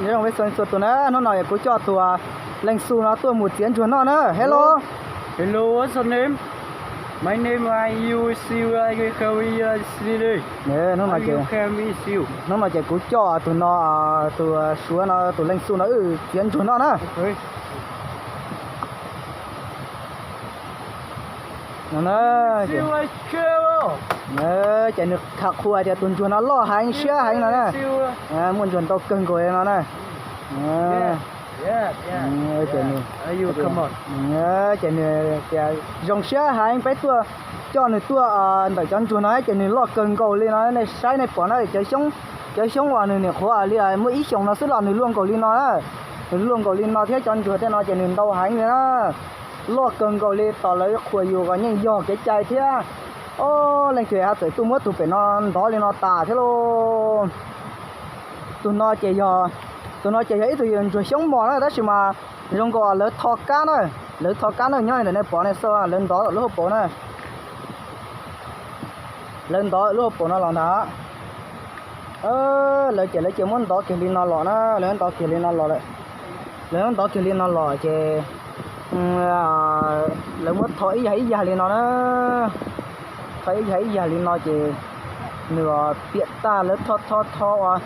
Zoo peb txhua leej txhua tus na, hnub no kuv coj tus leej xu no tuaj mus txiav ntsuag noj na. Hello. Hello, what's your name? My name is Siu, Siu, I can you see this? Hnub no ces kuv coj tus no, tus suav no, tus leej xu no wb txiav ntsuag noj na. Ces nws tham qhua tias tus ntsuag no loj heev siab heev no na. Muaj ntsuag ntau kawg nkaus li no na. Ces nws tias zoo siab heev, peb tuaj coj nws tuaj ntawm cov ntsuag no ces nws loj kawg nkaus li no. Nej saib nej pom na, cov xyoob uas nws nyuam qhuav li muaj ib xyoos no xwb los nws luaj nkaus li no na. Nws luaj nkaus li no thiab cov ntsuag tej no ces nws ntau heev li na. Loj kawg nkaus li, tos lawv qhuas yus kom yeej yog kev cai thiab. Ob leej twg haj txawm tuaj muab tus pem no ntov li no tas thiab lauj. Tus no ces yog, tus no ces yog ib tug ntsuag xyoob mos na, tab sis mas zoo nkaus lawv tho kab na. Lawv tho kab na, nyob li ntawm nej pom nej xauj, lawv ntov lub hauv paus na. Lawv ntov lub hauv paus no los ntag. Lawv ces lawv ces muab ntov kiag li no los na, lawv ntov kiag li no los lawm. Lawv ntov kiag li no los ces lawv muab tho ib yag ib yag li no na. Tho ib yag ib yag li no ces nws piam tag, lawv tho tho tho uas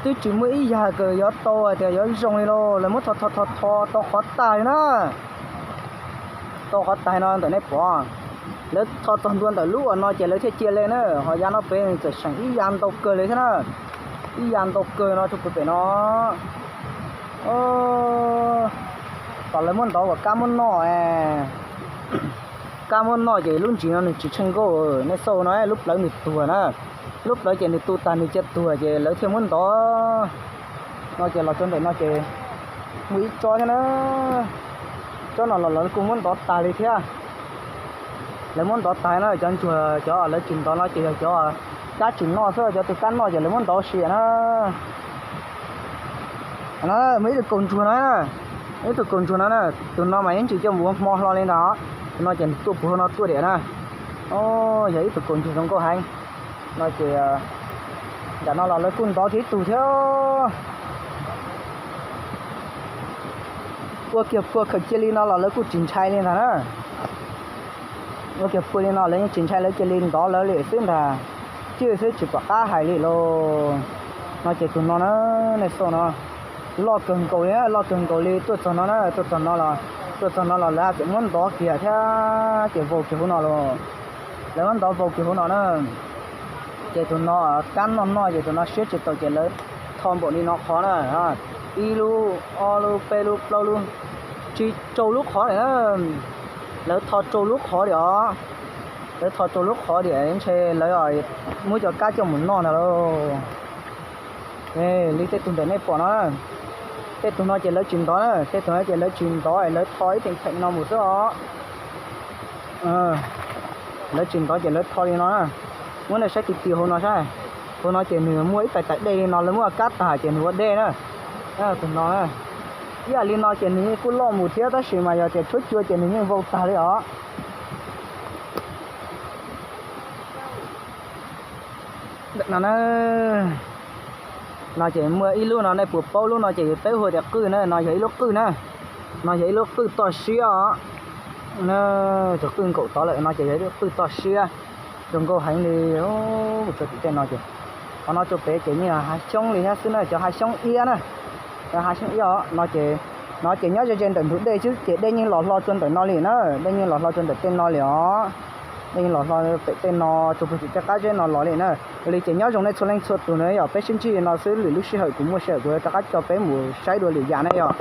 twb tsis muaj ib yag kws yuav tau hais tias yuav zoo li lauj. Lawv muab tho tho tho tho tau qhov tag li na. Tau qhov tag no ntawm nej pom, lawv tho txog ntua ntawm lub uas no ces lawv thiaj cia li na. Ho yav no pem txawm seem ib yag ntau kawg li thiab na. Ib yag ntau kawg no rau pem no. Tom lawv muab ntov kom kab muab noj, kab muab noj ces lub ntsis no nws tsis tsheej nkauj. Nej xauj no, lub plawv nws tuag na. Lub plawv ces nws tu tag nws cia tuag ces lawv thiaj muab ntov. No ces los rau ntawm no ces muaj ib tsob thiab na. Tsob no los lawv kuj muab ntov tag li thiab. Lawv muab ntov tag na, cov ntsuag cov lawv tsis ntov no ces yog cov kab tsis noj xwb, cov tus kab noj ces lawv muab ntov sia na. Muaj ib tug kaus ntsuag no, ib tug kaus ntsuag no na, tus no mas yeej tsis coj mus ua hmo hlo li ntag. Tus no ces nws tuaj puag hauv no tuaj diam na. Yog ib tug kaus ntsuag zoo nkauj heev. No ces nram no los lawv kuj ntov kiag ib tug thiab. Ua kiag phua khaws cia li no los lawv kuj tsis ntshai li ntag na. Ua kiag phua li no lawv yeej tsis ntshai, lawv cia li ntov lawv li xwb ntag. Cwj xwb tsis pom qab hais li lauj. No ces tus no na, nej xauj no, loj kawg nkaus li, loj kawg nkaus li. Tuaj txog no na, tuaj txog no los, tuaj txog no los lawv txawm muab ntov kiag thiab ces vau kiag hauv no los. Lawv muab ntov vau kiag hauv no na. Ces tus no kab noj noj ces tus no siab tsis tau ces lawv tho npaum li no qhov na. Ib lub, ob lub, peb lub, plaub lub, tsis, rau lub qhov li na. Lawv tho rau lub qhov li os. Lawv tho rau lub qhov li ntshe lawv muab cov kab coj mus noj ntag lauj. Li tej tug ntawm nej pom no, tej tug no ces lawv tsis ntov na, tej tug no ces lawv tsis ntov, lawv tho ib theem theem no mus xwb os. Lawv tsis ntov ces lawv tho li no na. Muab nej saib tis tis hauv no saib. Hauv no ces nws muaj ib tais tais dej li no, lawv muab kab tag ces nws ua dej na. Tus no, ib yam li no ces nws yeej kuj loj mus thiab tab sis mas yog tias tshuab cua ces nws yeej vau tag li os. No na, no ces muaj ib lub no nej puas paub, lub no ces peb hu tias qwj na, no yog ib lub qwj na. No yog ib lub qwj toj siab os. Tus qwj nkaum tod lawm no ces yog ib lub qwj toj siab, zoo nkauj heev li. Tso tim tej no ces, qhov no rau pem ces yeej hav xyoob li thiab xwb na, cov hav xyoob iab na. Cov hav xyoob iab os, no ces, no ces nyob ze ze ntawm ntug dej xwb ces dej yeej los hlo rau ntawm no li na, dej yeej los hlo rau ntawm tej no li os. Dej yeej los hlo pem tej no, rau puag tim tej qab zeb no los li na. Ua li ces nyob zoo nej txhua leej txhua tus na, yog peb sib ntsib li no xwb, lwm lub sij hawm kuv muaj sij hawm kuv rov qab coj peb mus saib dua lwm yam na yog.